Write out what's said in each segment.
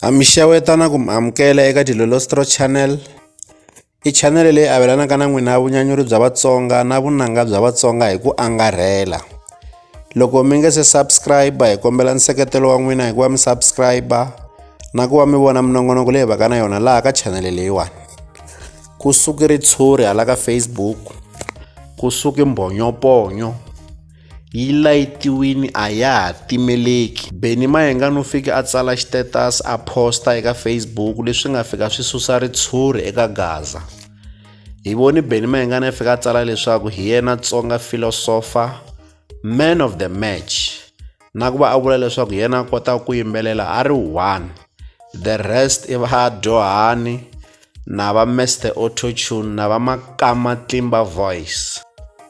Ha mi xeweta na ku mi amukela eka Dilolostro Channel. I chanele leyi avelanaka na n'wina vunyanyuri bya Vatsonga na vunanga bya Vatsonga hi ku angarhela. Loko mi nga se subscribe hi kombela nseketelo wa n'wina hi ku va mi subscribe na ku va mi vona minongonoko leyi va ka na yona laha ka chanele leyiwani. Ku suki ritshuri hala ka Facebook, ku suki mbhonyoponyo. Yi layitiwini a ya ha timeleki. Benny Mayengani u fike a tsala xitetasi a post-a eka Facebook leswi nga fika swi susa ritshuri eka Gaza. Hi voni Benny Mayengani a fika a tsala leswaku hi yena Tsonga philosopher man of the match na ku va a vula leswaku hi yena a kotaka ku yimbelela a ri one the rest i va dyohani na va Mister Auto-Tune na va Makama Tlimba Voice.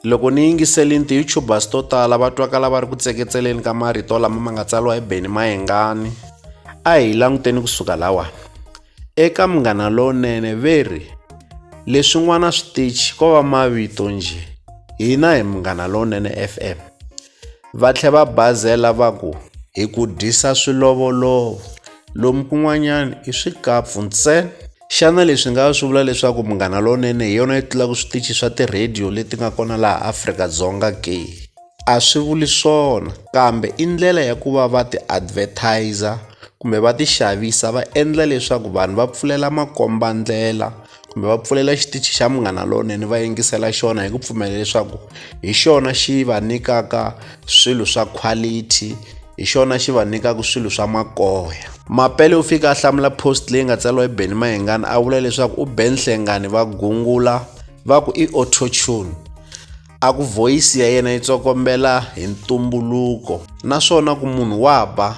Loko ni yingiselini ti-YouTubers to tala va twakala va ri ku tseketseleni ka marito lama ma nga tsariwa hi Benny Mayengani. A hi languteni kusuka lawani. Eka Munghana Lowunene ve ri, leswin'wana switichi ko va mavito njhe, hina hi Munghana Lowunene FM. Va tlhela va bazela va ku, Hi ku dyisa swilovolovo, lomu kun'wanyana i swikapfu ntsena. Xana leswi nga va swi vula leswaku Munghana Lonene hi yona yi tlulaka switichi swa tirhediyo leti nga kona laha Afrika-Dzonga ke? A swi vuli swona, kambe i ndlela ya ku va va ti-advertise-a kumbe va tixavisa va endla leswaku vanhu va pfulela makombandlela kumbe va pfulela xitichi xa Munghana Lonene va yingisela xona hi ku pfumela leswaku hi xona xi va nyikaka swilo swa quality hi xona xi va nyikaka swilo swa makoya. Mapele u fika a hlamula post leyi nga tsariwa hi Benny Mayengani a vula leswaku u Ben Hlengani va gungula va ku i auto-tune a ku voice ya yena yi tsokombela hi ntumbuluko naswona ku munhu wa ba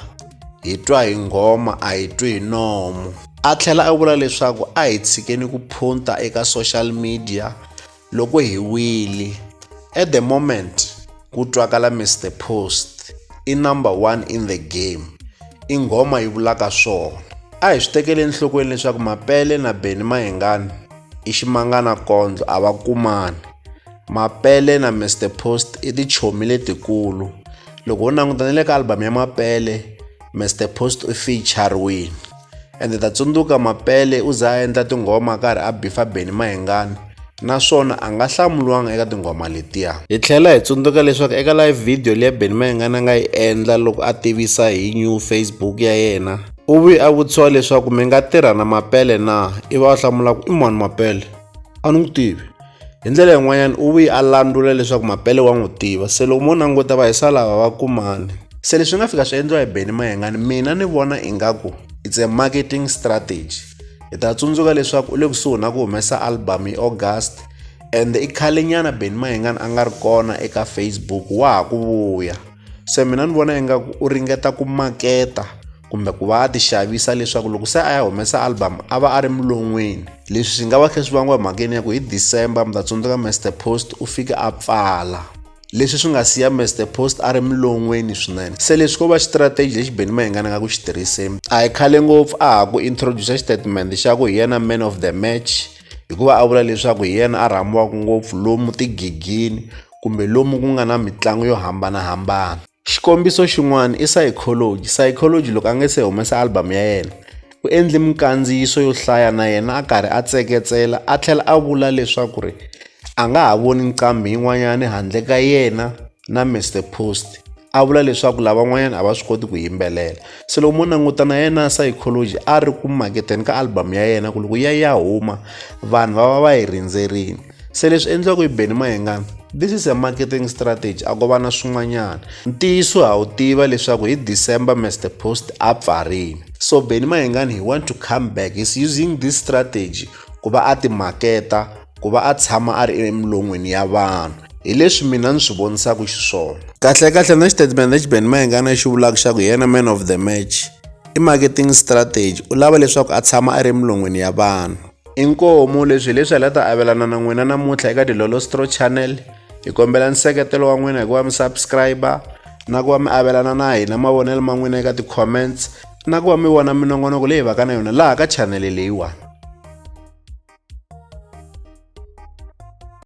hi twa hi nghoma a hi twi hi nomu. A tlhela a vula leswaku a hi tshikeni ku phunta eka social media loko hi wile. At the moment ku twakala Mister Post i number one in the game i nghoma yi vulaka swona. A hi swi tekeli enhlokweni leswaku Mapele na Benny Mayengani i ximangana kondlo a va kumani. Mapele na Mister Post i tichomi letikulu. Loko ho languta na le ka album ya Mapele Mister Post u feature-wini ende ta tsundzuka Mapele u za a endla tinghoma a karhi a bifa Benny Mayengani naswona a nga hlamuriwanga eka tinghoma letiya. Hi tlhela hi tsundzuka leswaku eka live video liya Benny Mayengani a nga yi endla loko a tivisa hi new Facebook ya yena u vuye a vutisiwa leswaku mi nga tirha na Mapele na ivi a hlamula ku i mani Mapele a ni n'wi tivi. Hi ndlela yin'wanyana u vuye a landzula leswaku Mapele wa n'wi tiva se loko mo languta vahisa lava va kumani. Se leswi nga fika swi endliwa hi Benny Mayengani mina ni vona ingaku it's a marketing strategy. Hi ta tsundzuka leswaku u le kusuhi na ku humesa album hi August and i khalenyana Benny Mayengani a nga ri kona eka Facebook wa ha ku vuya. Se mina ni vona ingaku u ringeta ku maketa kumbe ku va a ti xavisa leswaku loko se a ya humesa album a va a ri mulon'weni. Leswi swi nga va kha swi vangiwa hi mhakeni ya ku hi December mi ta tsundzuka Mister Post u fike a pfala leswi swi nga siya Mister Post a ri mulon'weni swinene. Se leswi ko va xitirateji lexi Benny Mayengani a nga ku xi tirhiseni. A hi khale ngopfu a ha ku introduce xitatimende xa ku hi yena man of the match hikuva a vula leswaku hi yena a rhambiwaka ngopfu lomu tigigini kumbe lomu ku nga na mitlangu yo hambanahambana. Xikombiso xin'wana i Sayicology. Sayicology loko a nga se humesa album ya yena u endle minkandziyiso yo hlaya na yena a karhi a tseketsela a tlhela a vula leswaku ri a nga ha voni nqambi yin'wanyana handle ka yena na Mister Post a vula leswaku lavan'wanyana a va swi koti ku yimbelela se loko mo languta na yena Sayicology a ri ku maketeni ka album ya yena ku loko ya ya huma vanhu va va va yi rindzerile. Se leswi endliwaka hi Benny Mayengani this is a marketing strategy a ko va na swin'wanyana. Ntiyiso ha wu tiva leswaku hi December Mister Post a pfarile so Benny Mayengani he want to come back he's using this strategy ku va a ti maketa ku va a tshama a ri emilon'wini ya vanhu hi leswi mina ni swi vonisaka xiswona. Kahlekahle na xitatimende lexi Benny Mayengani a xi vulaka xa ku hi yena man of the match i marketing strategy u lava leswaku a tshama a ri emilon'wini ya vanhu. Inkomu leswi hi leswi hi la ta avelana na n'wina namuntlha eka Dilolostro Channel hi kombela nseketelo wa n'wina hi ku va mi subscribe na ku va mi avelana na hina mavonelo ma n'wina eka ti-comments na ku va mi vona minongonoko leyi va ka na yona laha ka chanele leyiwani.